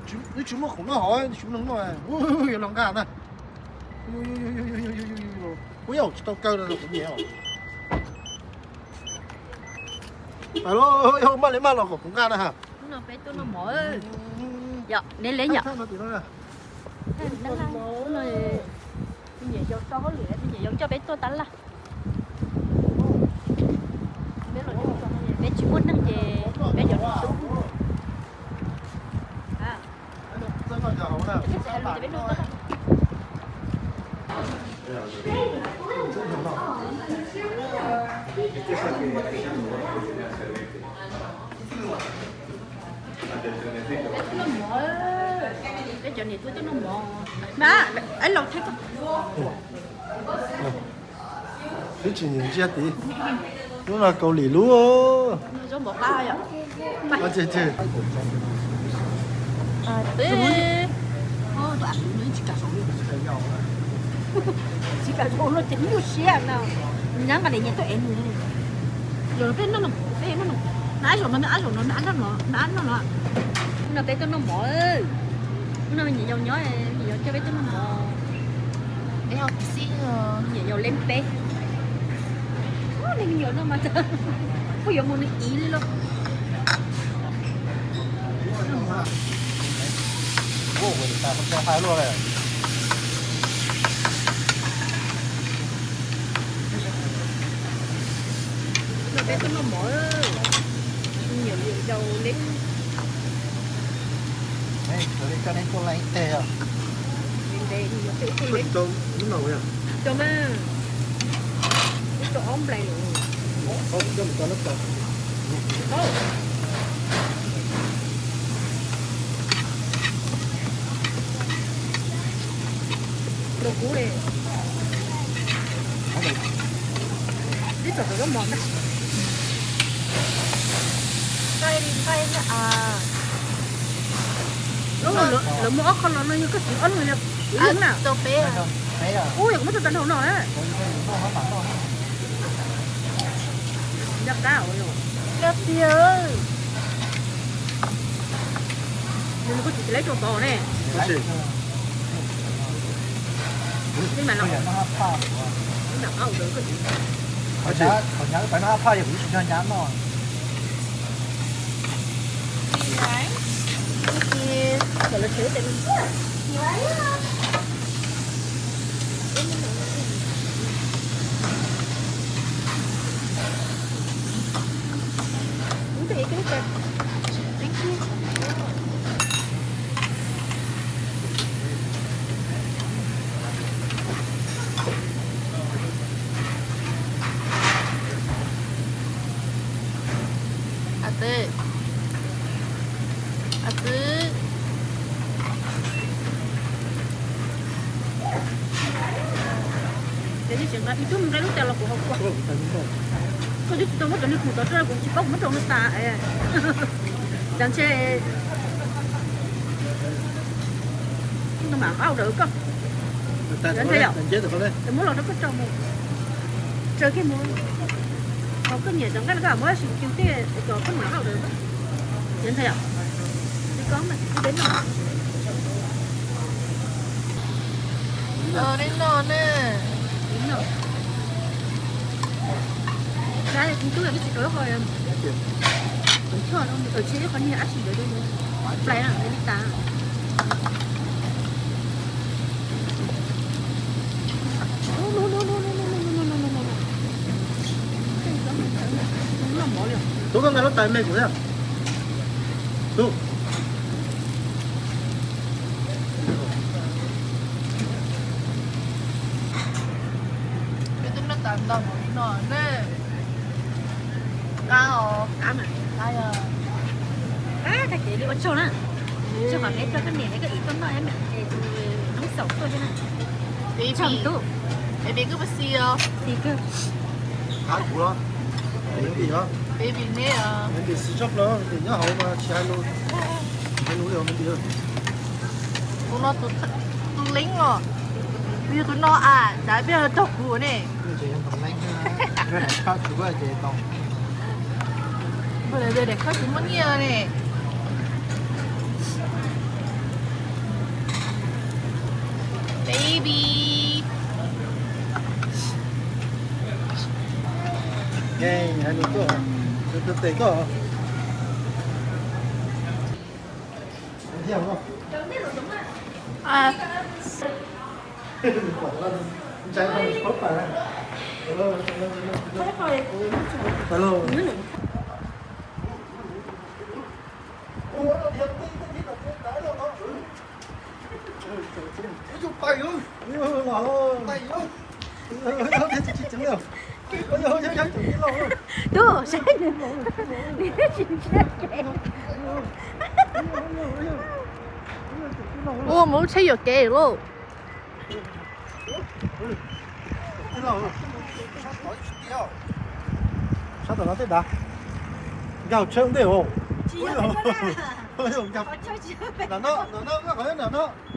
Nws tsis muaj khoom noj hov, nws tsis muaj neeg noj, yuav los nqa na. Ua yaum tsis tau kaw los kuv nyiam. Maj li maj los kom kuv nqa na ha. Peb tuaj noj mov. Yom, neb le yom. Nyiam yau tso hauj lwm, nyiam yau coj peb tuaj tab laj. Peb tsis muaj neeg ces peb cov tub. Peb cov niam tub tuaj noj mov. Mas, es laus thiab koj. Twb tsis nyiam ntsia tid. Lub no Kaus Lim lub. Zoo npaum qab yom. Tsis kam zoo no ces nyuaj siab no. Nyab nqa daim nyias tuaj ev nws. Yog peb noj no, peb noj no, nab zaum no, nab zaum no, nab noj no, nab noj no. Hnub no peb tuaj noj mov, hnub no me nyuam yaus nyob, me nyuam yaus coj peb tuaj noj mov. Me nyuam yaus leb peb. Ub, neb me nyuam no mas kuj yuav mus nws iv li lauj. Hnub no peb tuaj noj mov, me nyuam yaus leb. Cov me nyuam yaus cov mas, ib tug ob nplais lawm. Rau kuv li. Ib tsoom rau zaub mov na. Lawv muaj ob qho los no yog koj siv ob lub no yog ib leeg na? Ub, yog kuv muab rau tag nrho no na. Nco qab. Nws kuj tsis leb rau tod ne. Qhov nyab pab yog kuv tsis nco nyab no. A tw, a tw. Ces tseem nqa ib tug nqa lub tas los kuv haus kua. Koj twb tsis tau muab cov niag khum tod rau kuv tsis paub kuv muab rau nws tas. Cas ntshe mam nqa ua dawm koj. Muab los rau koj tso mus. Tsaws kiag mus. Ho koj nyiam cov nqaij no koj muab sim kiu tej cov koj mam nqa ua dawm koj. Yog ntshai yom? Li ko mas kuv peb noj. Li no ne. Li no. Dab kuv twb yog twb tsis tau ib qho, kuv choj no, tsis ib qho niag dab tsi ntawd, plais na, li tas. Tub, koj nqa lub tais me kuv thiab. Tub. Peb twb noj tas ntau no ne. Qab os, qab mas qab yog. Qab tag kev li ua tsaug na. Tsis qhov peb coj koj niam thiab koj txiv tuaj noj es tus noob xaum tuaj thiab na. Tsaug tub. Baby koj puas xis os? Xis kawg. Qab kuv los. Baby os. Baby neb os. Baby xis tshaj plaws, baby nyob hauv mas tsis hais lus, tsis hais lus li os baby. Tus no tus leeb os. Peb yog tus no a, cas peb yog raug kuv ne. Daim khab tsis muaj nyiaj ne. Tub, saib nws, nws tsis ntsia kev. Ua mus lub tsheb yuam kev lauj. Sab tom no tej dav. Nkag hauv tsheb ntej os. Nram no, nram no, nram no.